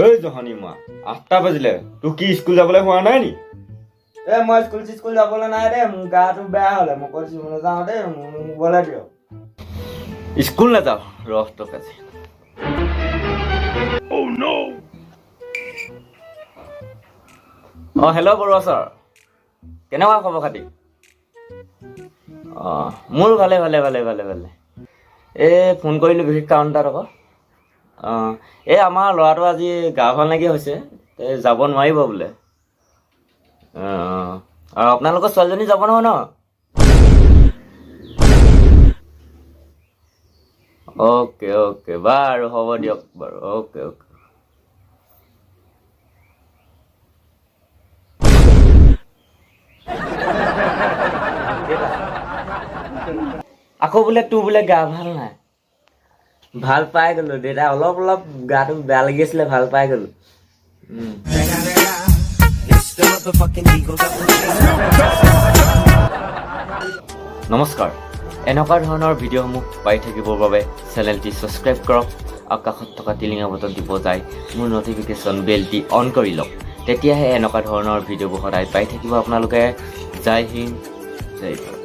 ঐ জহনী, মই 8টা বাজিলে, তোৰ কি স্কুল যাবলৈ হোৱা নাই নি? এ, মই স্কুল চিস্কুল যাবলৈ নাই দেই। মোৰ গাটো বেয়া হ'লে মই কৈছোঁ, নাযাওঁ দেই, মোক শুবলৈ দিয়ক। স্কুল নাযাওঁ? ৰহ তোক আজি। অঁ, হেল্ল' বৰুৱা ছাৰ, কেনেকুৱা খবৰ খাতি? অঁ, মোৰো ভালে ভালে ভালে ভালে ভালে। এই ফোন কৰিলোঁ বিশেষ কাৰণ এটাত আকৌ। অঁ, এই আমাৰ ল'ৰাটো আজি গা ভাল নাইকিয়া হৈছে, এই যাব নোৱাৰিব বোলে। অঁ অঁ আৰু আপোনালোকৰ ছোৱালীজনী যাব নহয় ন? অ'কে অ'কে, বাৰু হ'ব দিয়ক বাৰু। Okay okay. আকৌ বোলে তোৰ বোলে গা ভাল নাই। ভাল পাই গলো দেউতা, অলপ অলপ গাটো বেয়া লাগি আছিলে, ভাল পাই গলো। নমস্কাৰ, এনেকুৱা ধৰণৰ ভিডিঅ'সমূহ পাই থাকিবৰ বাবে চেনেলটি ছাবস্ক্ৰাইব কৰক আৰু কাষত থকা টিলিঙা বটনটি বজাই মোৰ ন'টিফিকেশ্যন বেলটি অন কৰি লওক। তেতিয়াহে এনেকুৱা ধৰণৰ ভিডিঅ'বোৰ সদায় পাই থাকিব আপোনালোকে। জয় হিন্দ, জয় ভাৰত।